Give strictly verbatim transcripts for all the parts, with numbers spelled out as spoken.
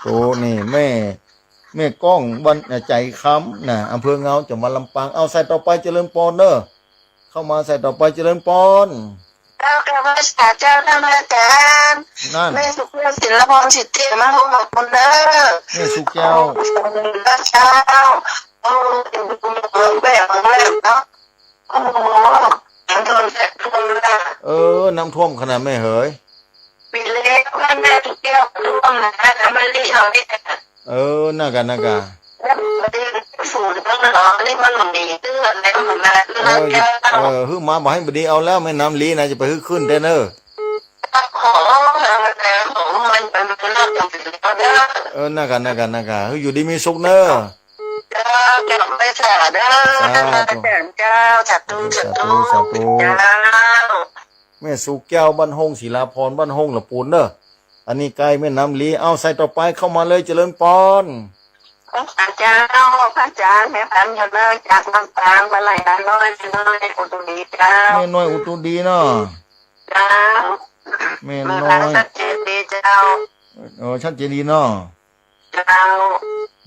โอ้ นี่แม่ แม่ก้อง บ้าน เอ่อ ใจ๋คำนะ อำเภอเงา จังหวัดลำปาง เอา สายต่อไป เจริญปอนเน่อ เข้ามา สายต่อไป เจริญปอน เจ้า กราบนมัสการเจ้า ท่านอาจารย์ นั่น แม่สุขแก้ว ศิลปรสิทธิ มาพบกับคุณเด้อ แม่สุขแก้ว เจ้า โอ้ แบบนั้นเนาะ โอ้โห น้ำท่วมแตกท่วมเลย เออ น้ำท่วมขนาดแม่เหย ปีแล้วบ้านแม่สุขแก้วท่วมนะ น้ำมะลิเอาเนี่ย เออ นั่นกะ นั่นกะ แล้วมันเป็นฝนต้องรอ นี่มันหนีเตื้อแล้วมันมา เออ เออ หื้อมาบ่าหื้อบ่ดีเอาแล้ว แม่น้ำลีนะ จะไปหื้อขึ้นแต๊เน่อ ขอ ขอมันไปมันเลิกกันแล้วเด้อ เออ นั่นกะ นั่นกะ นั่นกะ หื้ออยู่ดีมีสุขเน่อ เจ้า เจ้า ไปสาเด้อ สาธุ ท่านอาจารย์เจ้า สาธุ สาธุ สาธุ สาธุ เจ้า แม่สุขแก้ว บ้านห้องศิลาพร บ้านห้องละปูนเน่อ อันนี้ใก้แม่น้ำลี เอา สายต่อไปเข้ามาเลย เจริญปอน พระอาจารย์ พระอาจารย์ แม่พันธุ์อยู่เน่อ จากลำปาง มาไหลนาน้อย น้อยอุตุดีเจ้า แม่น้อยอุตุดีเนาะ เจ้า แม่น้อย มาหาชัดเจนดีเจ้า เออ ชัดเจนดีเนาะ เจ้า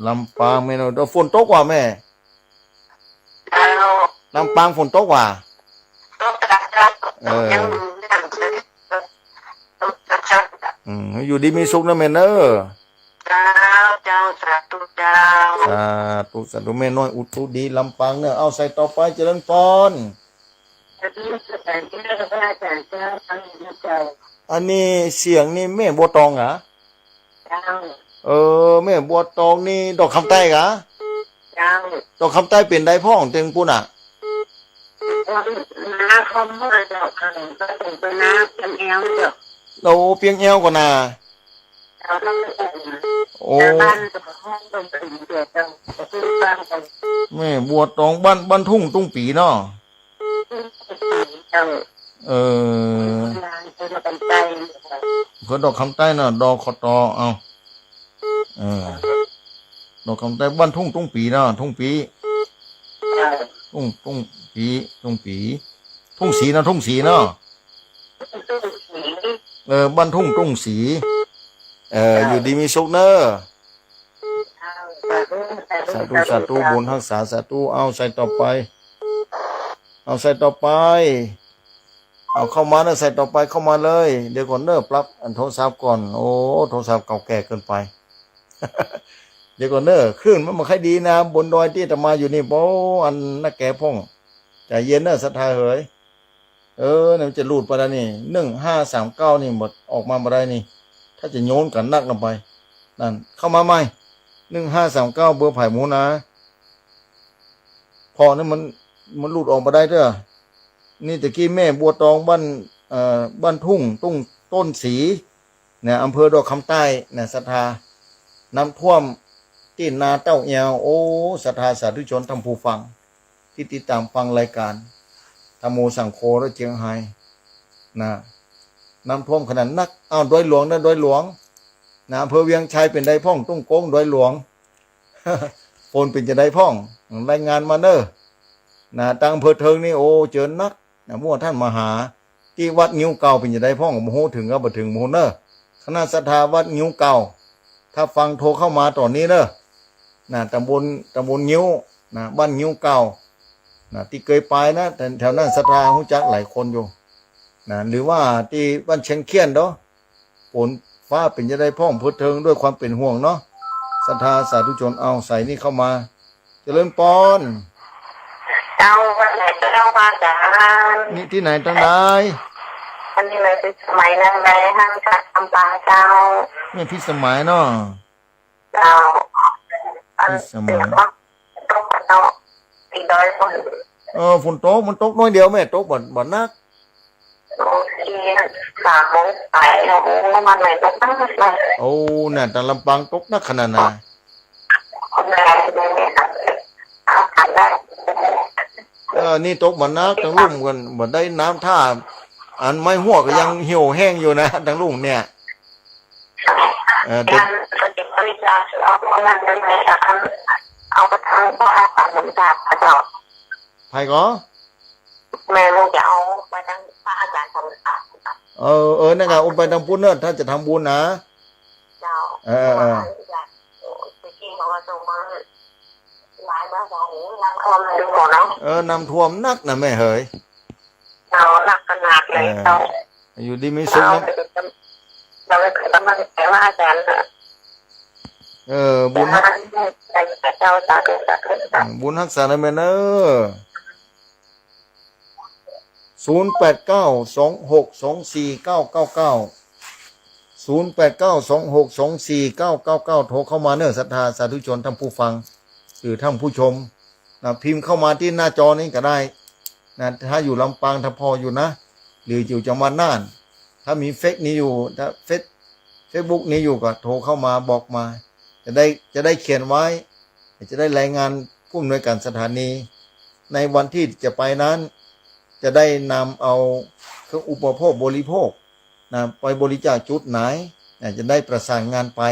ลำปางแม่น้อย เออ ฝนตกกว่าแม่ เจ้า ลำปางฝนตกกว่า ตกกะเจ้า เออ ยัง อืม อยู่ดีมีสุขเน่อแม่เน่อ เจ้า เจ้า สาธุเจ้า สาธุ สาธุ แม่น้อยอุตุดีลำปางเน่อ เอา สายต่อไป เจริญปอน สวัสดีค่ะ เจ้า พระอาจารย์เจ้า ฟังอยู่นะเจ้า อันนี้เสียงนี่แม่บัวตองหรอ เจ้า เออ แม่บัวตองนี่ดอกคำใต้กะ เจ้า ดอกคำใต้เป๋นใดพ่องเต็งปุ้นอะ น้าคอมเมอร์เจ้า ก็เป๋นน้าเปียงแอวเจ้า โอ้ เปียงแอวก่อนา เจ้า โอ้ ชาวบ้านก็ห้องตรงปีเดียวเจ้า ก็คือบ้านกัน แม่บัวตองบ้าน บ้านทุ่งตุ้งปีเนาะ เจ้า เออ เพิ่นดอกคำใต้เนาะ ดอกคอตอ เอา เออ ดอกคำใต้ บ้านทุ่งตุ้งปีเนาะ ทุ่งปี เจ้า ทุ่ง ทุ่งปี ทุ่งปี ทุ่งศรีเนาะ ทุ่งศรีเนาะ เออ บ้านทุ่งตุ้งศรี เออ อยู่ดีมีสุขเน่อ สาธุ สาธุ บุญฮักษา สาธุ เอา สายต่อไป เอา สายต่อไป เอา เข้ามาเน่อ สายต่อไป เข้ามาเลย เดี๋ยวก่อนเน่อ ปรับอันโทรศัพท์ก่อน โอ้ โทรศัพท์เก่าแก่เกินไป เดี๋ยวก่อนเน่อ คลื่นมันบ่ค่อยดีนะ บนดอยตี้อาตมาอยู่นี่ โอ้ อันนักแก่พ่อง ใจ๋เย็นเน่อ ศรัทธาเหย เออ นี่มันจะหลุดไปแล้วนี่ หนึ่งห้าสามเก้า นี่บ่ออกมาบ่ได้นี่ ถ้าจะโยนกั๋นนักลงไป นั่น เข้ามาใหม่ หนึ่งห้าสามเก้า เบอร์ไผหมูนะ เพราะนี่มัน มันหลุดออกมาได้เด้อ นี่ตะกี้แม่บัวตองบ้าน เอ่อ บ้านทุ่ง ตุ้ง ต้นศรี นะ อำเภอดอกคำใต้นะ ศรัทธา น้ำท่วมตี้นาเต้าแอว โอ้ ศรัทธาสาธุชนท่านผู้ฟัง ตี้ติดต๋ามฟังรายก๋าน ธัมโมสังโฆ และเจียงไฮ้ นะ น้ำท่วมขนาดนัก อ้าว ดอยหลวงนะ ดอยหลวง นะ อำเภอเวียงชัยเป๋นใดพ่อง ตุ้งโก้ง ดอยหลวง ฝนเป๋นจะใดพ่อง รายงานมาเน่อ นะ ตางอำเภอเทิงนี่ โอ้ เจอนัก นะ เมื่อวานต้านมาหา ตี้วัดงิ้วเก่าเป๋นจะใดพ่อง บ่ฮู้เถิงกั๋นบ่เถิง บ่ฮู้เน่อ คณะศรัทธาวัดงิ้วเก่า ถ้าฟังโทรเข้ามาต๋อนนี้เน่อ นะ ต๋ำบล ต๋ำบลงิ้ว นะ บ้านงิ้วเก่า นะ ตี้เกยไปนะ แต่แถวนั้นศรัทธาฮู้จักหลายคนอยู่ นะ หรือว่าตี้บ้านเชียงเคียนเนาะ ฝนฟ้าเป๋นจะใดพ่อง อำเภอเทิง ด้วยความเป๋นห่วงเนาะ ศรัทธาสาธุชน เอา สายนี้เข้ามา เจริญปอน เจ้า วันไหนเจ้า พระอาจารย์ นี่ตี้ไหนตางใด อันนี้เลย พิสมัย นั่งในห้างจากลำปางเจ้า แม่พิสมัยเนาะ เจ้า อัน พิสมัย เสียงก็ตกเนาะ ตี้ดอยฝน เออ ฝนตก มันตกน้อยเดียวแม่ ตกบ่ บ่นัก โอเค สามโมงไปเนาะ โอ้ มันไหนตกนักเลย โอ้ น่ะ ตางลำปางตกนักขนาดน่ะ คนแรงเลยเนี่ย เอาผ่านได้ เออ นี่ตกบ่นัก ตางลุ่มกั๋น บ่ได้น้ำท่า อันไม้ฮวกก็ยังเหี่ยวแห้งอยู่นะ ตางลุ่มเนี่ย เออ เดี๋ยว การปฏิบัติธรรม เอาคนนั้นไปไหนล่ะครับ เอาไปทำพระอาสาสมัครอะเจ้า ไผก่อ แม่ลูกจะเอาไปทางพระอาจารย์สมศักดิ์ เออ เออ นั่นกะ เอาไปตางปุ้นเน่อ ถ้าจะทำบุญนะ เจ้า เออ เออ เออ เออ น้ำท่วมนักนะแม่เหย เอานักขนาดไหน เออ เจ้า อยู่ดีมีสุขนะ เอา เราไปกำลังใจว่าอาจารย์เถอะ เออ บุญฮัก เจ้า สาธุ สาธุ อืม บุญฮักษานะแม่เนอะ ศูนย์แปดเก้า สองหกสองสี่เก้าเก้าเก้า ศูนย์แปดเก้า สองหกสองสี่เก้าเก้าเก้า โทรเข้ามาเนอะ ศรัทธาสาธุชนท่านผู้ฟัง หรือท่านผู้ชมนะ พิมพ์เข้ามาตี้หน้าจอนี้ก็ได้นะ ถ้าอยู่ลำปางถ้าผ่ออยู่นะ หรืออยู่จังหวัดน่าน ถ้ามีเฟซนี้อยู่ ถ้าเฟซ เฟซบุ๊กนี้อยู่ก็โทรเข้ามาบอกมา จะได้ จะได้เขียนไว้ จะได้รายงานผู้อำนวยการสถานี ในวันที่จะไปนั้น จะได้นำเอาเครื่องอุปโภคบริโภคนะ ไปบริจาคจุดไหนนะ จะได้ประสานงานไป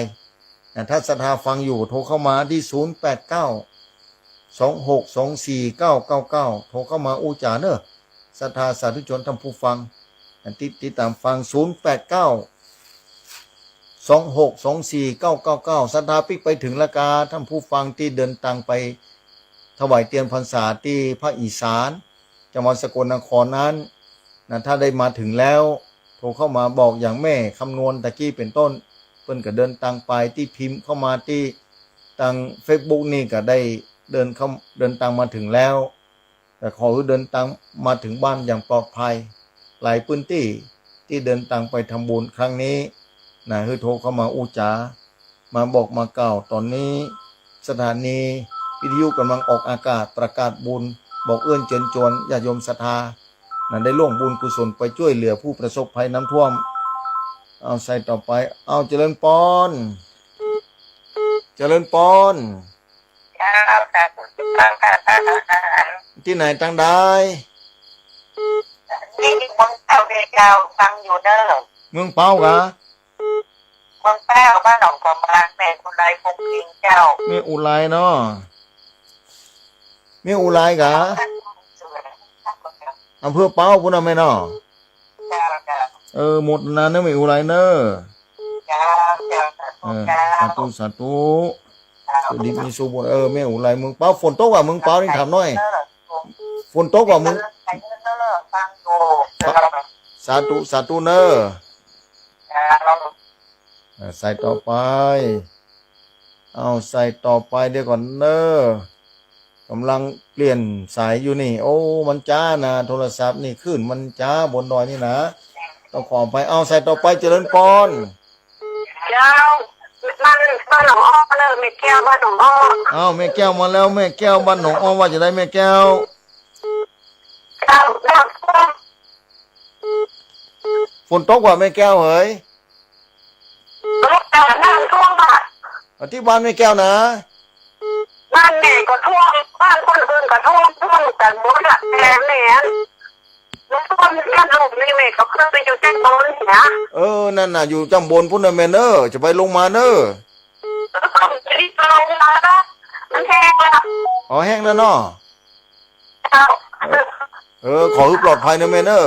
นะ ถ้าศรัทธาฟังอยู่ โทรเข้ามาตี้ ศูนย์แปดเก้า สองหกสองสี่เก้าเก้าเก้า โทรเข้ามาอู้จ๋าเนอะ ศรัทธาสาธุชนท่านผู้ฟังนะ ติด ติดตามฟัง ศูนย์แปดเก้า สองหกสองสี่เก้าเก้าเก้า ศรัทธาปิ๊กไปเถิงแล้วกา ท่านผู้ฟังตี้เดินตางไปถวายเตียนพรรษาตี้ภาคอีสาน จังหวัดสกลนครนั้นนะ ถ้าได้มาเถิงแล้ว โทรเข้ามาบอกอย่างแม่คำนวณตะกี้เป๋นต้น เปิ้นก็เดินตางไป ตี้พิมพ์เข้ามาตี้ตางเฟซบุ๊กนี่ก็ได้เดินเข้า เดินตางมาเถิงแล้ว ก็ขอหื้อเดินตางมาเถิงบ้านอย่างปลอดภัย หลายพื้นตี้ตี้เดินตางไปทำบุญครั้งนี้นะ หื้อโทรเข้ามาอู้จ๋า มาบอกมากล่าว ต๋อนนี้สถานีวิทยุก่ำลังออกอากาศประกาศบุญ บอกเอื้อนเจิญจวนญาติโยมศรัทธานะ ได้ร่วมบุญกุศลไปจ้วยเหลือผู้ประสบภัยน้ำท่วม เอาสายต่อไป เอา เจริญปอน เจริญปอน ครับ ครับ ครับ ครับ ครับ ตี้ไหนตางใด นี่เมืองเป้าเด้อเจ้า ฟังอยู่เด้อ เมืองเป้ากา เมืองเป้า บ้านหนองกำมาน แม่อุไร พงษ์พิงค์เจ้า แม่อุไรเนาะ แม่อุไรกา อำเภอเป้าปู้นเนาะแม่เนาะ เจ้า เจ้า เออ โมทนาเนอะแม่อุไรเนอะ เจ้า เจ้า เออ เจ้า สาธุ สาธุ เจ้า อยู่ดีมีสุข เออ แม่อุไรเมืองเป้า ฝนตกบ่าเมืองเป้านี่ถามหน่อย เออ ฝนตกบ่าเมือง เออ ฟังอยู่ สาธุ สาธุเนอะ เจ้า เออ สายต่อไป เอา สายต่อไปเดี๋ยวก่อนเนอะ ก่ำลังเปลี่ยนสายอยู่นี่ โอ้ มันจ๊านะ โทรศัพท์นี่คลื่นมันจ๊าบนดอยนี่นะ ต้องขออภัย เอา สายต่อไป เจริญปอน เจ้า บ้าน บ้านหนองอ้อเนอะ แม่แก้ว บ้านหนองอ้อ เอา แม่แก้วมาแล้ว แม่แก้วบ้านหนองอ้อ ว่าจะได้แม่แก้ว เจ้า น้ำท่วม ฝนตกบ่าแม่แก้วเหย ตก แต่น้ำท่วมอะ อ่ะ ตี้บ้านแม่แก้วนะ บ้านแม่ก็ท่วม บ้านคนอื่นก็ท่วม ท่วมกั๋นหมดอะ แต่แม่ มันท่วมบ้านลูกนี่ แม่ก็ขึ้นไปอยู่จ้างบนนี่นะ เออ นั่นน่ะ อยู่จ้างบนปู้นเนอะแม่เนอะ จะไปลงมาเนอะ เออ รีบลงมาเนอะ มันแห้งแล้ว อ๋อ แห้งแล้วเนาะ เจ้า เออ ขอหื้อปลอดภัยเนอะแม่เนอะ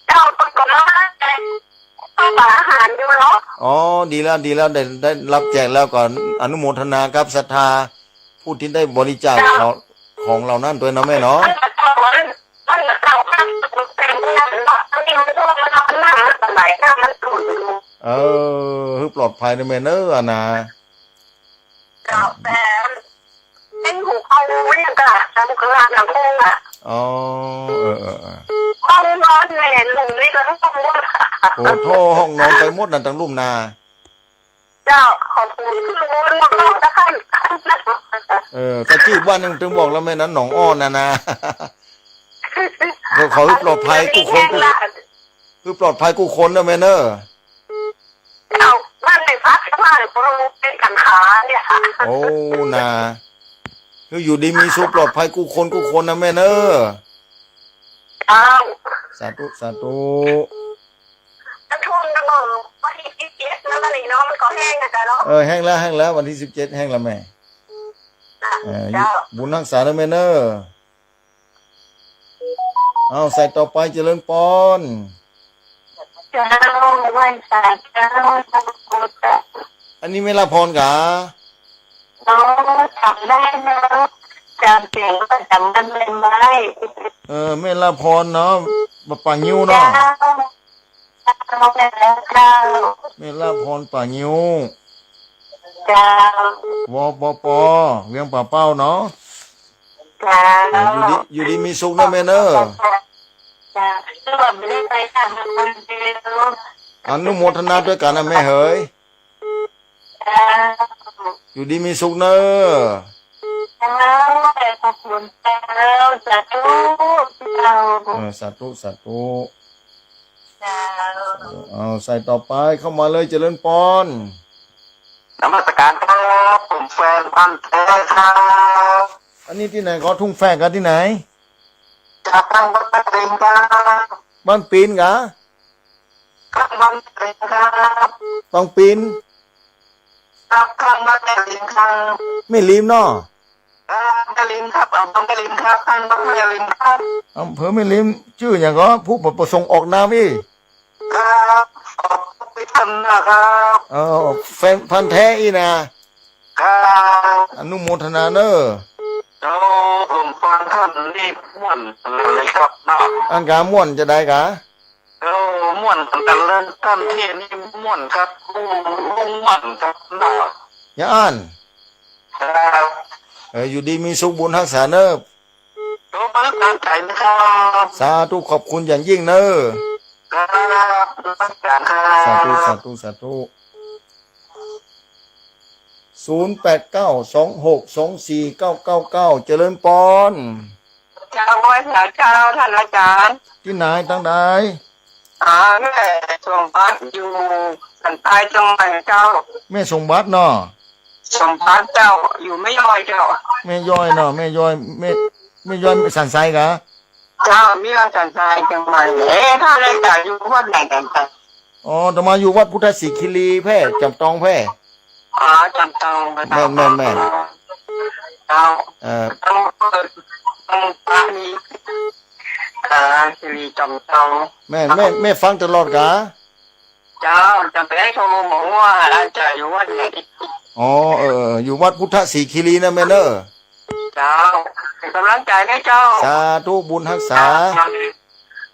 เจ้า เปิ้นก็มาแจกข้าวสารอาหารอยู่เนาะ อ๋อ ดีแล้ว ดีแล้ว ได้ ได้รับแจกแล้วก็อนุโมทนากับศรัทธาผู้ที่ได้บริจาค เจ้า ของ ของเหล่านั้นตวยเนาะแม่เนาะ เจ้า เจ้า เจ้า เออ หื้อปลอดภัยเนอะแม่เนอะ อะนะ เจ้า แต่ เอ็งหูเอาไว้ยังกะ ทำกลางหลังห้องอะ อ๋อ เออ เออ เออ ห้องนอนแม่หนุ่มนี่ก็ห้องหมด โอ้โธ่ ห้องนอนไปหมดนั่นตังลุ่มนา เจ้า ขอบคุณคือห้องนอนตะขั้น เออ ก็จื้อบ้านยังตึงบอกแล้วแม่นั้น หนองอ้อนะนะ เดี๋ยวขอหื้อปลอดภัยกู้คนกู้ คือปลอดภัยกู้คนเนอะแม่เนอะ เจ้า บ้านในพักบ้านของเราเป็นกังขาเนี่ย โอ้ นะ คืออยู่ดีมีสุขปลอดภัยกู้คนกู้คนนะแม่เนอะ เจ้า สาธุ สาธุ น้ำท่วมตั้งแต่วันที่สิบเจ็ดแล้วนี่เนาะ มันก็แห้งนะจ๊ะเนาะ เออ แห้งแล้ว แห้งแล้ว วันที่สิบเจ็ดแห้งแล้วแม่ อ่ะ เออ เจ้า บุญฮักษาเนอะแม่เนอะ เอา สายต่อไป เจริญปอน เจ้า ไหว้สาเจ้า อันนี้แม่ละพรกา อ๋อ จ๋ำได้เนาะ จ๋ำเสียงก็จ๋ำกันใหม่ๆ เออ แม่ละพรเนาะ ป่างิ้วเนาะ เจ้า เจ้า แม่ละพรป่างิ้ว เจ้า วปป เวียงป่าเป้าเนาะ เจ้า เออ อยู่ดี อยู่ดีมีสุขเนอะแม่เนอะ เจ้า เจ้า อนุโมทนาตวยกั๋นนะแม่เหย เจ้า อยู่ดีมีสุขเนอะ เจ้า ขอบคุณเจ้า สาธุ เจ้า เออ สาธุ สาธุ เจ้า เอา สายต่อไปเข้ามาเลย เจริญปอน นมัสการครับ ผมแฟนพันธุ์แท้ครับ อันนี้ตี้ไหนก็ ทุ่งแฝกกา ตี้ไหน จากทางบ้านตะเกร็งครับ บ้านปีนกา ครับ บ้านตะเกร็งครับ บางปีน ครับ ข้างบ้านแม่ริมครับ แม่ริมเนาะ ครับ แม่ริมครับ อำเภอแม่ริมครับ ข้างบ้านแม่ริมครับ อำเภอแม่ริม จื้อหยังก็ ผู้บ่ประสงค์ออกนามอี้ ครับ ขอบคุณท่านนะครับ เออ แฟนพันธุ์แท้อี้นะ ครับ อนุโมทนาเนอะ โอ้ ผมฟังท่านนี่ม่วนเลยครับเนาะ อันกาม่วนจะได้กา โอ้ ม่วนกันเลย ท่านเทศน์นี่ม่วนครับ โอ้ ม่วนครับเนาะ อย่าอั้น ครับ เออ อยู่ดีมีสุข บุญฮักษาเนอะ โอ้ มาตั้งใจนะครับ สาธุ ขอบคุณอย่างยิ่งเนอะ ครับ นมัสการครับ สาธุ สาธุ สาธุ ศูนย์แปดเก้า สองหกสองสี่เก้าเก้าเก้า เจริญปอน เจ้า ไหว้พระเจ้า ท่านอาจารย์ ตี้ไหน ตังใด อ่า แม่สมบัติอยู่สันทรายเจียงใหม่เจ้า แม่สมบัติเนาะ สมบัติเจ้า อยู่แม่ย้อยเจ้า แม่ย้อยเนาะ แม่ย้อย แม่ แม่ย้อยสันทรายกา เจ้า แม่ย้อยสันทรายเจียงใหม่ เอ๊ะ ท่านอาจารย์อยู่วัดไหนกันเจ้า อ๋อ อาตมาอยู่วัดพุทธศรีคีรีแพร่ จำตองแพร่ อ๋อ จำตอง แม่น แม่น แม่น เจ้า เอ่อ ต้องเปิด ต้องปานี อ่า คีรีจำตอง แม่น แม่น แม่ฟังตลอดกา เจ้า จะไปให้โทรบอกว่าอาจารย์อยู่วัดไหน อ๋อ เออ เออ อยู่วัดพุทธศรีคีรีนะแม่เนอะ เจ้า เป็นกำลังใจให้เจ้า สาธุ บุญฮักษา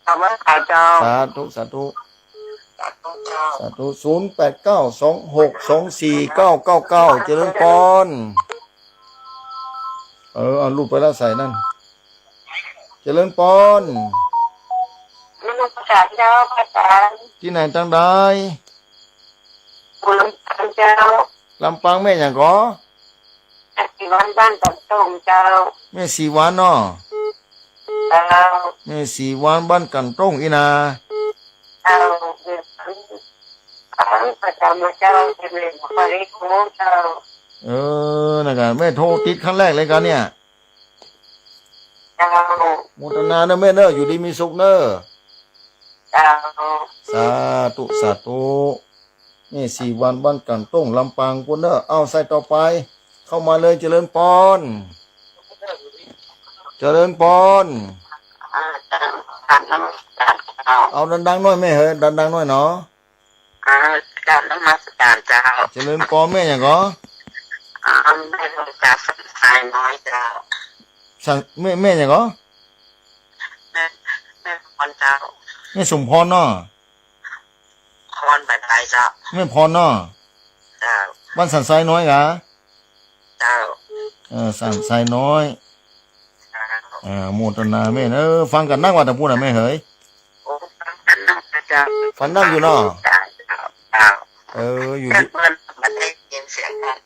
กำลังใจเจ้า สาธุ สาธุ สาธุเจ้า สาธุ ศูนย์แปดเก้า สองหกสองสี่เก้าเก้าเก้า เจริญปอน เออ เอา หลุดไปแล้วสายนั่น เจริญปอน นมัสการเจ้า พระอาจารย์ ตี้ไหนตังใด อยู่ลำปางเจ้า ลำปางแม่หยังก่อ ศรีวรรณ บ้านกันต้งเจ้า แม่ศรีวรรณเนาะ เจ้า แม่ศรีวรรณ บ้านกันต้งอี้นา เจ้า เดี๋ยวประจำมาเจ้า เป็นเรื่องของปริโภคเจ้า เออ นั่นกะ แม่โทรติดครั้งแรกเลยกะเนี่ย เจ้า โมทนาเนอะแม่เนอะ อยู่ดีมีสุขเนอะ เจ้า สาธุ สาธุ แม่ศรีวรรณ บ้านกันต้ง ลำปางปู้นเนอะ เอา สายต่อไป เข้ามาเลย เจริญปอน เจริญปอน อ่า เจ้า กราบนมัสการเจ้า เอาดังๆ หน่อยแม่เหย ดังๆ หน่อยเนาะ อ่า กราบนมัสการเจ้า เจริญปอน แม่หยังก่อ อ่า แม่มาจากสันทรายน้อยเจ้า สัน แม่ แม่หยังก่อ แม่ แม่พรเจ้า แม่สมพรเนาะ พรบันไดเจ้า แม่พรเนาะ เจ้า บ้านสันทรายน้อยกา เจ้า เออ สันทรายน้อย เจ้า อ่า โมทนาแม่เนอะ ฟังกั๋นนักว่าตะปู้นน่ะแม่เหย โอ้ ฟังกั๋นนักนะเจ้า ฟังนักอยู่เนาะ เจ้า เจ้า เออ อยู่ดี เมื่อบ่ได้ยินเสียงท่าน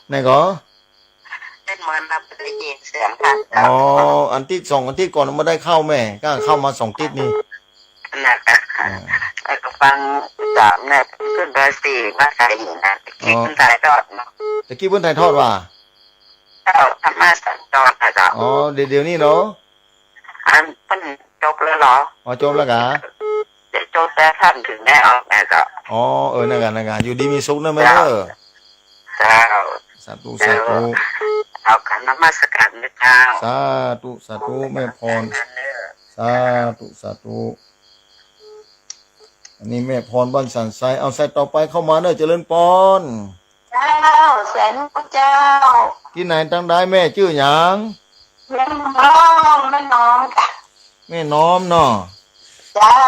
ไหนก่อ เมื่อบ่ได้ยินเสียงท่าน อ๋อ อาทิตย์สองอาทิตย์ก่อนบ่ได้เข้าแม่ ก็เข้ามาสองอาทิตย์นี่ นั่นแหละค่ะ อ่า แล้วก็ฟังจากแม่ขึ้นดอยสี่มาใส่อยู่นะ ตะกี้ อ๋อ เปิ้นถ่ายทอดเนาะ ตะกี้เปิ้นถ่ายทอดว่า เจ้า ธรรมะสัญจรนะเจ้า อ๋อ เดี๋ยว เดี๋ยวนี้เนาะ อันเปิ้นจบแล้วเหรอ อ๋อ จบแล้วกา เดี๋ยวจบแล้วท่านถึงได้ออกนะเจ้า อ๋อ เออ นั่นกา นั่นกา อยู่ดีมีสุขเนอะแม่เนอะ เจ้า สาธุ เจ้า สาธุ เอากราบนมัสการนะเจ้า สาธุ สาธุ แม่พร สาธุ สาธุ อันนี้แม่พรบ้านสันทราย เอา สายต่อไปเข้ามาเนอะ เจริญปอน เจ้า แสนรู้เจ้า ตี้ไหนตังใด แม่จื้อหยัง แม่น้อม แม่น้อม แม่น้อมเนาะ เจ้า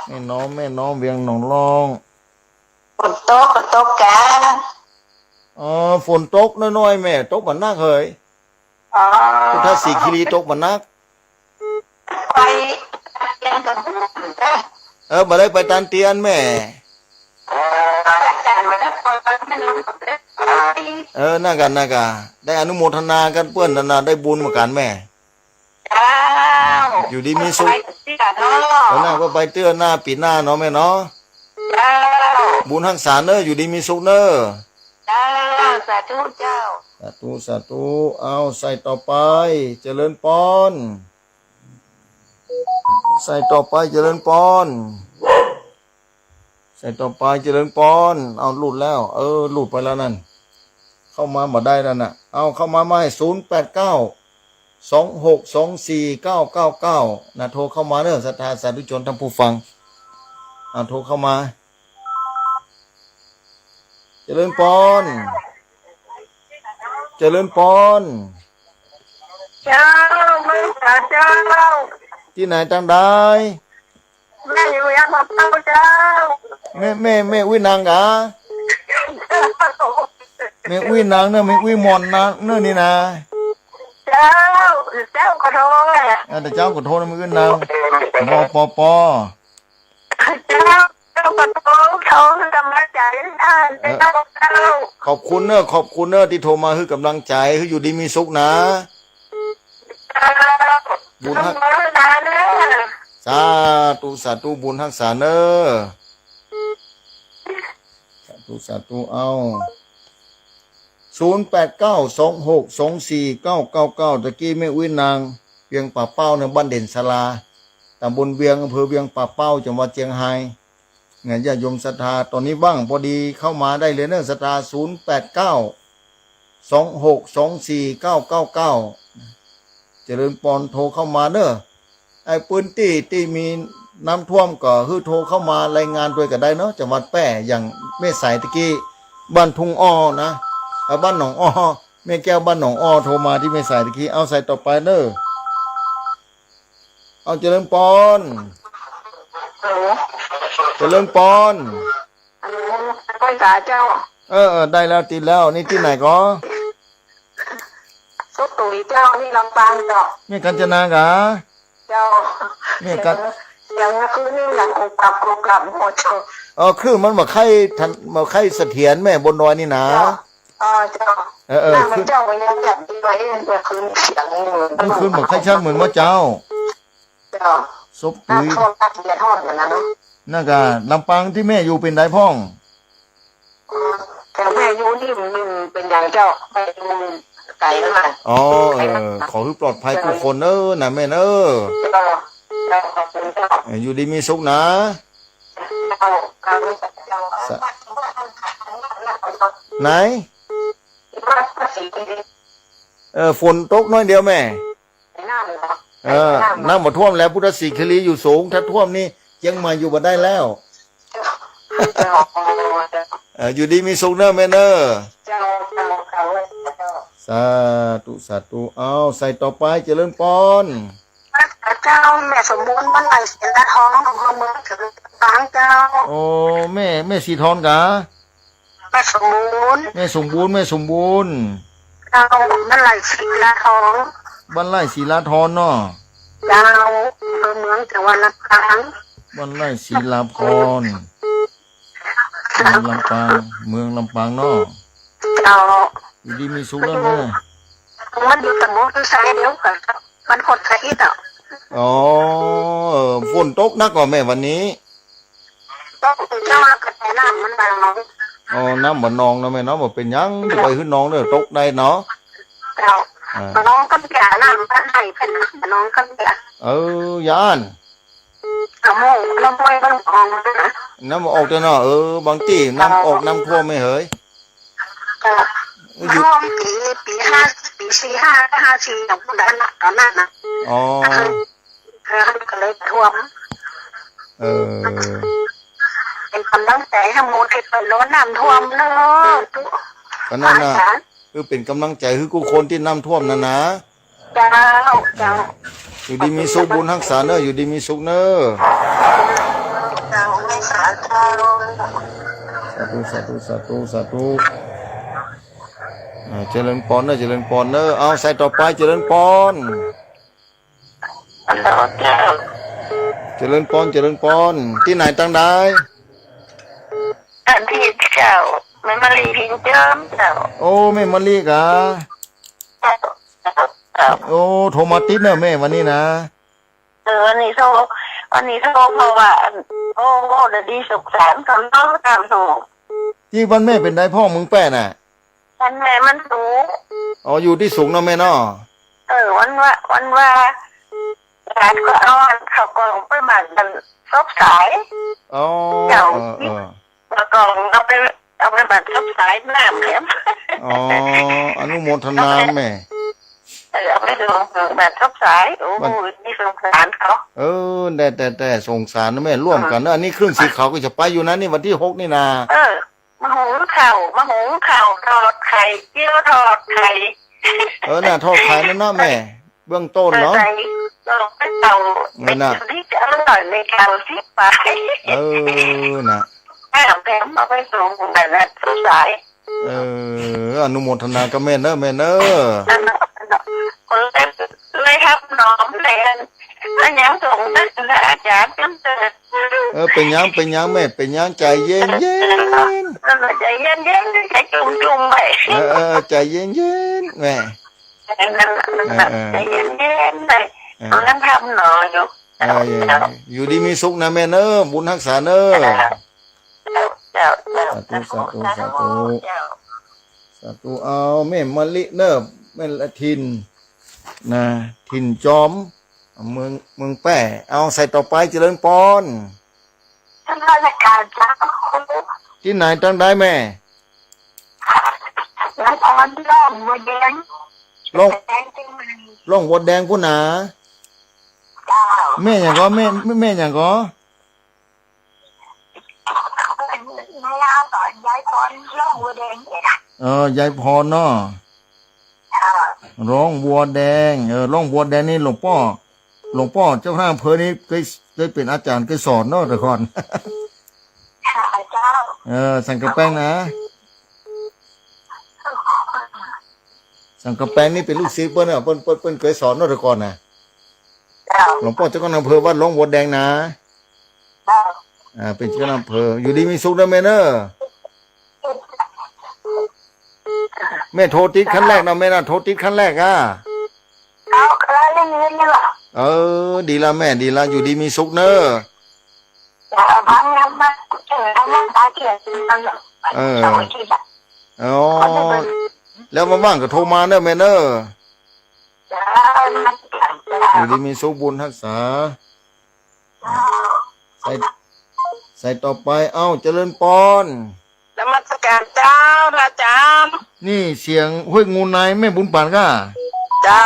แม่น้อม แม่น้อม เวียงหนองลอง ฝนตก ฝนตกกา อ๋อ ฝนตกน้อยๆ แม่ ตกบ่หนักเหย อ๋อ พุทธสีคีรีตกบ่หนัก ไปเตียนกับ เออ บ่ได้ไปตานเตียนแม่ เออ อาจารย์บ่ได้ไป เออ นั่นกะ นั่นกะ ได้อนุโมทนากับเปิ้นนั่นน่ะ ได้บุญเหมือนกั๋นแม่ เจ้า อยู่ดีมีสุข ไปเตื้อเนาะ เออ นั่นก็ไปเตื้อหน้าปี๋หน้าเนาะแม่เนาะ เจ้า บุญฮักษาเน่อ อยู่ดีมีสุขเน่อ เจ้า สาธุเจ้า สาธุ สาธุ เอา สายต่อไป เจริญปอน สายต่อไป เจริญปอน สายต่อไป เจริญปอน เอา หลุดแล้ว เออ หลุดไปแล้วนั่น เข้ามาบ่ได้แล้วน่ะ เอา เข้ามาใหม่ ศูนย์แปดเก้า สองหกสองสี่เก้าเก้าเก้า นะ โทรเข้ามาเน่อ ศรัทธาสาธุชนท่านผู้ฟัง เอา โทรเข้ามา เจริญปอน เจริญปอน เจ้า แม่จ๋าเจ้า ตี้ไหนตังใด แม่อยู่ยางปะเป้าเจ้า แม่ แม่ แม่อุ๊ยนางกา แม่อุ๊ยนางเน่อ แม่อุ๊ยหม่อนนางเน่อนี่นา เจ้า เจ้าขอโทษ อ่า แต่เจ้าขอโทษนะ แม่อุ๊ยนาง ปอ ปอ ปอ เจ้า เจ้าขอโทษ โทรหื้อกำลังใจ๋ อ่า เออ เจ้า เจ้า ขอบคุณเน่อ ขอบคุณเน่อ ตี้โทรมาหื้อกำลังใจ๋ หื้ออยู่ดีมีสุขนะ บุญฮัก สาธุ สาธุ บุญฮักษาเน่อ สาธุ สาธุ เอา ศูนย์แปดเก้า สองหกสองสี่เก้าเก้าเก้า ตะกี้แม่อุ๊ยนาง เวียงป่าเป้าเน่อ บ้านเด่นศาลา ตำบลเวียง อำเภอเวียงป่าเป้า จังหวัดเจียงฮาย เนี่ย ญาติโยมศรัทธา ต๋อนนี้ว่างพอดี เข้ามาได้เลยเน่อ ศรัทธา ศูนย์แปดเก้า สองหกสองสี่เก้าเก้าเก้า เจริญปอน โทรเข้ามาเน่อ ไอ้พื้นตี้ตี้มีน้ำท่วมก็หื้อโทรเข้ามารายงานตวยก็ได้เนาะ จังหวัดแป้ อย่างแม่สายตะกี้ บ้านทุ่งอ้อนะ เอ่อ บ้านหนองอ้อ แม่แก้วบ้านหนองอ้อโทรมาตี้แม่สายตะกี้ เอา สายต่อไปเน่อ เอา เจริญปอน ฮัลโหล เจริญปอน ฮัลโหล แม่จ๋าเจ้า เออ เออ ได้แล้ว ติดแล้ว นี่ตี้ไหนก่อ สุขตุ๋ยเจ้า นี่ลำปางเจ้า แม่กัญจนากา เจ้า แม่กัญ เสียง เสียงเมื่อคืนนี่ดังกุกกักกุกกักหมดเจ้า เออ คลื่นมันบ่ใค่ทัน บ่ใค่เสถียรแม่ บนดอยนี่นา เจ้า อ๋อ เจ้า เออ เออ น้ำมัน คลื่น เจ้าก็ยังจับดีไว้ เมื่อคืนเสียงอยู่ เมื่อคืนบ่ใค่ชัดเหมือนว่าเจ้า เจ้า ศพ น้ำ ตุ้ย ท่วม น้ำเสียท่วมอยู่นะเนาะ นั่นกะ ลำปางตี้แม่อยู่เป๋นใดพ่อง แต่แม่อยู่นี่มันเป๋นใดเจ้า แม่อยู่ไก๋มาก อ๋อ เออ ขอหื้อปลอดภัยกู้คนเน่อ นะแม่เน่อ เจ้า เจ้า ขอบคุณเจ้า เออ อยู่ดีมีสุขนะ เจ้า เจ้า สะ ไหน เออ ฝนตกน้อยเดียวแม่ น้ำเหรอ เออ น้ำเหรอ น้ำบ่ท่วมแล้ว พุทธสีคีรีอยู่สูง ถ้าท่วมนี่เจียงใหม่อยู่บ่ได้แล้ว เจ้า เออ อยู่ดีมีสุขเน่อแม่เน่อ เจ้า เจ้า เจ้า สาธุ สาธุ เอา สายต่อไป เจริญปอน เจ้า แม่สมบูรณ์ บ้านไร่ศิลาทอง อำเภอเมือง จังหวัดลำปางเจ้า โอ้ แม่ แม่สีทองกา แม่สมบูรณ์ แม่สมบูรณ์ แม่สมบูรณ์ เจ้า บ้านไร่ศิลาทอง บ้านไร่ศิลาทองเนาะ เจ้า อำเภอเมือง จังหวัดลำปาง บ้านไร่ศิลาพร เมืองลำปาง เมืองลำปางเนาะ เจ้า อยู่ดีมีสุขแล้วนะ มันอยู่ตำบลไซเดียวกั๋นครับ มันคนไทยเนาะ อ๋อ เออ ฝนตกหนักก่อแม่วันนี้ ตกเจ้า กระแสน้ำมันบ่นอง อ๋อ น้ำบ่นองเนาะแม่เนาะ บ่เป๋นหยัง จะไปหื้อหนองเน่อ ตกได้เนาะ เจ้า อ่า บ่นองกำเปียน้ำบ้านไหนเป๋นบ่นองกำเปีย เออ ย้าน น้ำห้วย น้ำห้วยมันออกนะ น้ำออกเต้อเนาะ เออ บางตี้น้ำออก น้ำท่วมแม่เหย เออ อยู่ น้ำท่วมปี๋ ปี๋ห้า ปี๋สี่ห้า ห้าสี่ อย่างพวกนั้นน่ะ ต๋อนนั้นน่ะ อ๋อ เออ เออ ก็เลยท่วม เออ เป๋นก๋ำลังใจ๋หื้อหมู่ตี้เปิ้นโดนน้ำท่วมเน่อ ตุ๊ ก็นั่นน่ะ ค่ะ คือเป๋นก๋ำลังใจ๋หื้อกู้คนตี้น้ำท่วมนั่นนะ เจ้า เจ้า อยู่ดีมีสุข บุญฮักษาเน่อ อยู่ดีมีสุขเน่อ เจ้า สาธุ สาธุ สาธุ สาธุ อ่า เจริญปอนเน่อ เจริญปอนเน่อ เอา สายต่อไป เจริญปอน ฮัลโหล เจ้า เจริญปอน เจริญปอน ตี้ไหนตังใด อันนี้เจ้า แม่มะลิพินเจิมเจ้า โอ้ แม่มะลิกา เจ้า เจ้า โอ้ โทรมาติดเน่อแม่วันนี้นะ เออ วันนี้โทร วันนี้โทรเพราะว่า โอ้ เดี๋ยวดีสงสารเขาเนาะ ตามโทร ตี้บ้านแม่เป๋นใดพ่องเมืองแป้น่ะ บ้านแม่มันสูง อ๋อ อยู่ตี้สูงเนาะแม่เนาะ เออ วันว่า วันว่า หลานก็เอาข้าวกล่องไปหมั่นกันซบสาย อ๋อ เจ้า เออ เออ ข้าวกล่องเอาไป เอาไปหมั่นซบสายน้ำแถม อ๋อ อนุโมทนาแม่ เออ เอาไปหมั่นซบสาย โอ้โห นี่สงสารเขา เออ แต่ แต่ แต่สงสารนะแม่ ร่วมกั๋นนะ อันนี้เครื่องสีขาวก็จะไปอยู่นะ นี่วันตี้หกนี่นา เออ มาหุงข้าว มาหุงข้าว ทอดไข่ เจียวทอดไข่ เออ น่ะ ทอดไข่นั่นนะแม่ เบื้องต้นเนาะ เออ ใส่ เออ ไปเตา เออ น่ะ ไปกิ๋นตี้จะอร่อยในเตาสิบปาย เออ น่ะ แม่เอาแถมเอาไปส่งแบบนั้นสงสาร เออ อนุโมทนากับแม่เน่อ แม่เน่อ นั่นน่ะ นั่นน่ะ คนเลย เลยฮับหนอมเลย อันยังส่งนะ อาจ๋ารย์ เออ เป๋นหยัง เป๋นหยังแม่ เป๋นหยัง ใจ๋เย็นๆ นั่นน่ะ ใจ๋เย็นๆ ใจ๋จุ่มๆ ไว้ เออ เออ ใจ๋เย็นๆ แม่ นั่นน่ะ นั่นน่ะ เออ เออ ใจ๋เย็นๆ ไว้ เออ กำลังฮับหนออยู่ เออ อยู่ดีมีสุขนะแม่เน่อ บุญฮักษาเน่อ เจ้า เจ้า เจ้า สาธุ สาธุ สาธุ เจ้า สาธุ เอา แม่มะลิเน่อ แม่ละถิ่น นะ ถิ่นจอม เมือง เมืองแป้ เอา สายต่อไป เจริญปอน นมัสก๋านเจ้า ตี้ไหนตังใดแม่ นครหลวงบัวแดง หลวง แดงเจียงใหม่ หลวงบัวแดงปู้นนา เจ้า แม่หยังก่อ แม่ แม่ แม่หยังก่อ แม่เล่าต๋อนยายพรหลวงบัวแดงเนี่ยนะ เออ ยายพรเนาะ ค่ะ หลวงบัวแดง เออ หลวงบัวแดงนี่หลวงป้อ หลวงป้อเจ้าคณะอำเภอนี่เกย เกยเป๋นอาจ๋ารย์ เกยสอนเนาะแต่ก่อน ค่ะ เจ้า เออ สังกะแปงนะ สังกะแปงนี่เป๋นลูกศิษย์เปิ้นเนาะ เปิ้น เปิ้น เปิ้นเกยสอนเนาะแต่ก่อนนะ เจ้า หลวงป้อเจ้าคณะอำเภอวัดหลวงบัวแดงนะ เจ้า อ่า เป๋นเจ้าคณะอำเภอ อยู่ดีมีสุขเน่อแม่เน่อ แม่โทรติดขั้นแรกเนาะแม่นะ โทรติดขั้นแรกอะ เอา ครั้งนี้นี่แหละ เออ ดีละแม่ ดีละ อยู่ดีมีสุขเน่อ จะเอาพังน้ำมัน เออ เอาน้ำตาเทียนมัน เออ เสาร์อาทิตย์อะ อ๋อ แล้วว่างๆก็โทรมาเน่อแม่เน่อ จะเอาน้ำตา อยู่ดีมีสุข บุญฮักษา สาย สายต่อไป เอ้า เจริญปอน นมัสก๋านเจ้า พระอาจารย์ นี่เสียงห้วยงูใน แม่บุญปานก้า เจ้า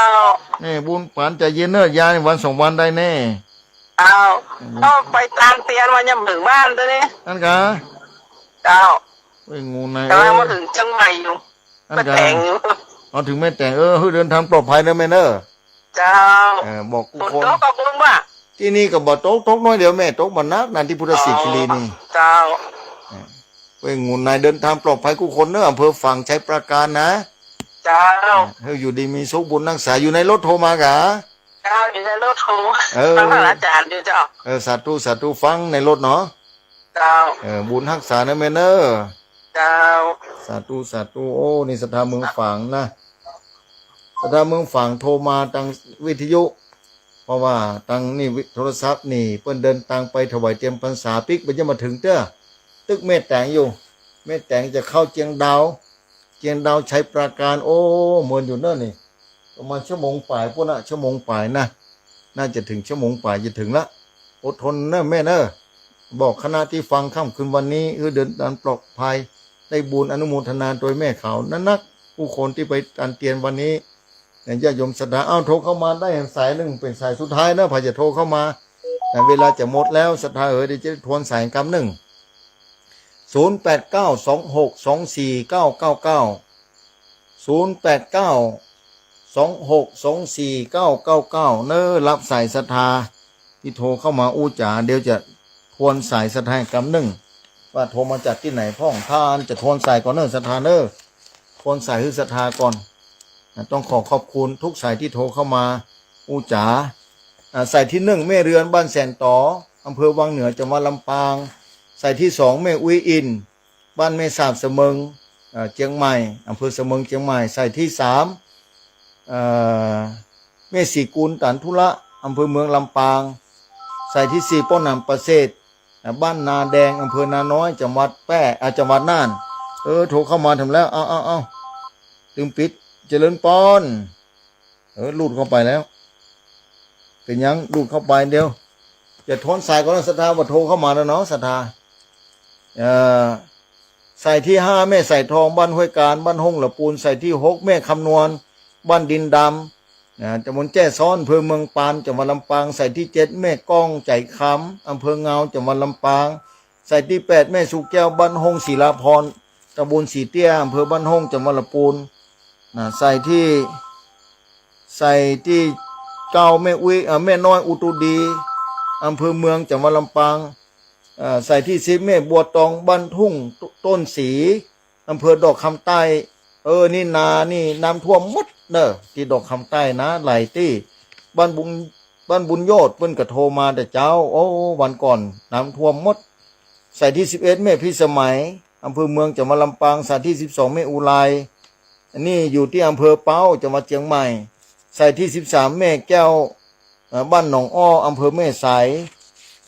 นี่บุญปานใจ๋เย็นเน่อ ยานี่วันสองวันได้แน่ เจ้า อืม ก็ไปตานเตียนวันยังเมืองบ้านตัวนี้ นั่นกะ เจ้า ห้วยงูใน กำลังมาเถิงเจียงใหม่อยู่ นั่นกะ แม่แต๋งอยู่ เอา เถิงแม่แต๋ง เออ หื้อเดินตางปลอดภัยเน่อแม่เน่อ เจ้า เออ บอกกู้คน ฝนตกก็คงว่า ตี้นี่ก็บ่ตก ตกน้อยเดียวแม่ ตกบ่หนัก นั่นตี้พุทธสิขิรินี่ เจ้า เออ ห้วยงูในเดินตางปลอดภัยกู้คนเน่อ อำเภอฝางชัยปราการนะ เจ้า เออ หื้ออยู่ดีมีสุข บุญฮักษา อยู่ในรถโทรมากะ เจ้า อยู่ในรถโทร เออ ฟังพระอาจารย์อยู่เจ้า เออ สาธุ สาธุ ฟังในรถเนาะ เจ้า เออ บุญฮักษาเน่อแม่เน่อ เจ้า สาธุ สาธุ โอ้ นี่ศรัทธาเมืองฝางนะ ศรัทธาเมืองฝางโทรมาตางวิทยุ เพราะว่าตางนี่วิ โทรศัพท์นี่ เปิ้นเดินตางไปถวายเตียนพรรษาปิ๊ก เปิ้นจะมาเถิงเตื้อ ตึกแม่แต๋งอยู่ แม่แต๋งจะเข้าเจียงดาว เจียงดาวชัยปราการ โอ้ เหมือนอยู่เน่อนี่ ประมาณชั่วโมงป๋ายปู้นนะ ชั่วโมงป๋ายนะ น่าจะเถิงชั่วโมงป๋าย จะเถิงละ อดทนเน่อแม่เน่อ บอกคณะตี้ฟังค่ำคืนวันนี้ หื้อเดินตางปลอดภัย ได้บุญอนุโมทนาโดยแม่เขา นักๆ กู้คนตี้ไปตานเตียนวันนี้ เนี่ย ญาติโยมศรัทธา เอ้า โทรเข้ามาได้สายนึ่ง เป๋นสายสุดท้ายเน่อ ใผจะโทรเข้ามา แต่เวลาจะหมดแล้ว ศรัทธาเอ๋ย เดี๋ยวจะทวนสายกำนึ่ง ศูนย์แปดเก้า สองหกสองสี่เก้าเก้าเก้า ศูนย์แปดเก้า สองหกสองสี่เก้าเก้าเก้า เน้อ ฮับสายศรัทธาตี้โทรเข้ามาอู้จ๋า เดี๋ยวจะทวนสายศรัทธาอีกกำหนึ่ง ว่าโทรมาจากตี้ไหนพ่อง ถ้าอั้นจะทวนสายก่อนเน้อศรัทธาเน้อ ทวนสายหื้อศรัทธาก่อน อ่ะ ต้องขอขอบคุณทุกสายตี้โทรเข้ามาอู้จ๋า อ่ะ สายตี้หนึ่ง แม่เรือน บ้านแสนต๋อ อำเภอวังเหนือ จังหวัดลำปาง สายตี้สอง แม่อุ๊ยอิน บ้านแม่สาบ เสมิง เอ่อ เจียงใหม่ อำเภอเสมิง เจียงใหม่ สายตี้สาม เอ่อ แม่ศรีกุล ตานธุระ อำเภอเมืองลำปาง สายตี้สี่ ป้อหนามประเสริฐ อ่ะ บ้านนาแดง อำเภอนาน้อย จังหวัดแพร่ อ่ะ จังหวัดน่าน เออ โทรเข้ามาถึงแล้ว เอา เอา เอา ตึงปิด เจริญปอน เออ หลุดเข้าไปแล้ว เป๋นหยังหลุดเข้าไป เดี๋ยว จะทวนสายก่อนเน้อศรัทธา ว่าโทรเข้ามาแล้วเนาะศรัทธา เอ่อ สายตี้ห้า แม่สายทอง บ้านห้วยกาญ บ้านห้องละปูน สายตี้หก แม่คำนวณ บ้านดินดำ นะ ตำบลแจ้ซ้อน อำเภอเมืองปาน จังหวัดลำปาง สายตี้เจ็ด แม่ก้อง ใจคำ อำเภอเงา จังหวัดลำปาง สายตี้แปด แม่สุแก้ว บ้านห้อง ศิลาพร ตำบลสีเตี้ย อำเภอบ้านห้อง จังหวัดลำปูน นะ สายตี้ สายตี้เก้า แม่อุ๊ย เอ่อ แม่น้อยอุตุดี อำเภอเมือง จังหวัดลำปาง เอ่อ สายตี้สิบ แม่บัวตอง บ้านทุ่งต้นสี อำเภอดอกคำใต้ เออ นี่นานี่น้ำท่วมหมดเน้อ ตี้ดอกคำใต้นะ หลายตี้ บ้านบุญ บ้านบุญโยชน์ เปิ้นก็โทรมาแต่เจ๊า โอ้ วันก่อนน้ำท่วมหมด สายตี้สิบเอ็ด แม่พิสมัย อำเภอเมือง จังหวัดลำปาง สายตี้สิบสอง แม่อุไร อันนี้อยู่ตี้อำเภอเป๊า จังหวัดเจียงใหม่ สายตี้สิบสาม แม่แก้ว เอ่อ บ้านหนองอ้อ อำเภอแม่สาย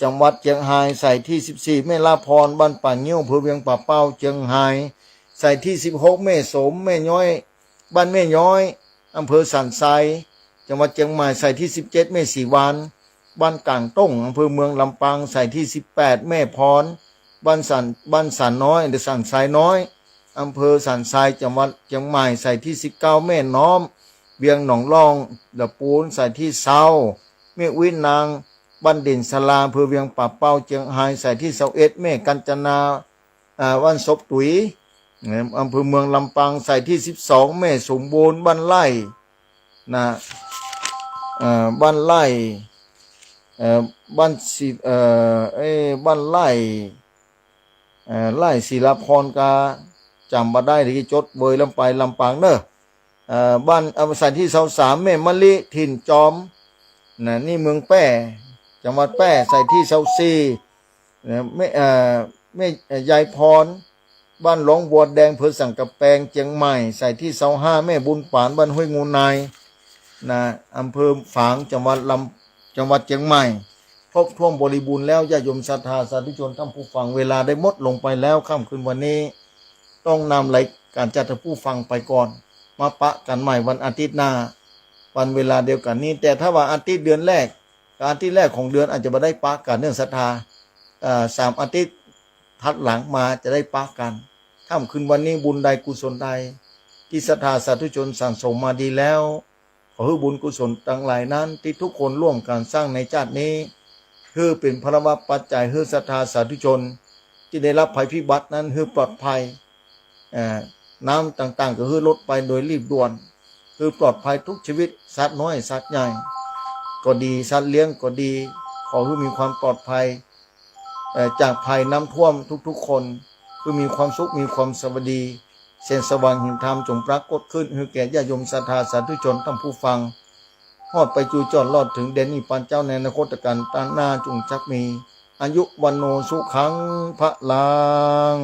จังหวัดเจียงฮาย สายตี้สิบสี่ แม่ลาพร บ้านป่างิ้ว อำเภอเวียงป่าเป้า เจียงฮาย สายตี้สิบหก แม่สม แม่ย้อย บ้านแม่ย้อย อำเภอสันทราย จังหวัดเจียงใหม่ สายตี้สิบเจ็ด แม่ศรีวรรณ บ้านกลางต้ง อำเภอเมืองลำปาง สายตี้สิบแปด แม่พร บ้านสัน บ้านสันน้อย หรือสันทรายน้อย อำเภอสันทราย จังหวัดเจียงใหม่ สายตี้สิบเก้า แม่น้อม เวียงหนองล่อง ละปูน สายตี้ซาว แม่อุ๊ยนาง บ้านเด่นสลา อำเภอเวียงป่าเป้า เจียงฮาย สายตี้ซาวเอ็ด แม่กัญจนา อ่า บ้านศพตุ๋ย อำเภอเมืองลำปาง สายตี้สิบสอง แม่สมบูรณ์ บ้านไร่ นะ เอ่อ บ้านไร่ เอ่อ บ้านศิ เอ่อ เอ้ย บ้านไร่ เอ่อ ไร่ศิลาพร กาจ๋ำบ่ได้ ตี้จดเบยลำไปลำปางเน้อ เอ่อ บ้าน เอ่อ สายตี้ซาวสาม แม่มะลิ ถิ่นจอม นะ นี่เมืองแป้ จังหวัดแป้ สายตี้ซาวสี่ นะ แม่ เอ่อ แม่ เอ่อ ยายพร บ้านหลวงบัวแดง อำเภอสันกำแปง เจียงใหม่ สายตี้ซาวห้า แม่บุญปาน บ้านห้วยงูใน นะ อำเภอฝาง จังหวัดลำ จังหวัดเจียงใหม่ ครบถ้วนบริบูรณ์แล้ว ญาติโยมศรัทธาสาธุชนท่านผู้ฟัง เวลาได้หมดลงไปแล้ว ค่ำคืนวันนี้ ต้องนำรายการจากท่านผู้ฟังไปก่อน มาปะกั๋นใหม่วันอาทิตย์หน้า วันเวลาเดียวกั๋นนี้ แต่ถ้าว่าอาทิตย์เดือนแรก อาทิตย์แรกของเดือนอาจจะบ่ได้ปะกั๋นเน้อศรัทธา เอ่อ สามอาทิตย์ถัดหลังมาจะได้ปะกั๋น ค่ำคืนวันนี้บุญใดกุศลใด ตี้ศรัทธาสาธุชนสั่งสมมาดีแล้ว ขอหื้อบุญกุศลตังหลายนั้นตี้ทุกคนร่วมกั๋นสร้างในจาตินี้ หื้อเป๋นพลวปัจจัยหื้อศรัทธาสาธุชน ตี้ได้ฮับภัยพิบัตินั้นหื้อปลอดภัย เอ่อ น้ำต่างๆ ก็หื้อลดไปโดยรีบด่วน หื้อปลอดภัยทุกชีวิต สัตว์น้อยสัตว์ใหญ่ก็ดี สัตว์เลี้ยงก็ดี ขอหื้อมีความปลอดภัย เอ่อ จากภัยน้ำท่วมทุกๆ คน หื้อมีความสุข มีความสวัสดี แสงสว่างแห่งธรรมจงปรากฏขึ้น หื้อแก่ญาติโยมศรัทธาสาธุชนท่านผู้ฟัง ฮอดไปจูจอดรอดเถิงแดนนิพพานเจ้าในอนาคตกาลต้านหน้า จงจักมีอายุวัณโณสุขังพลัง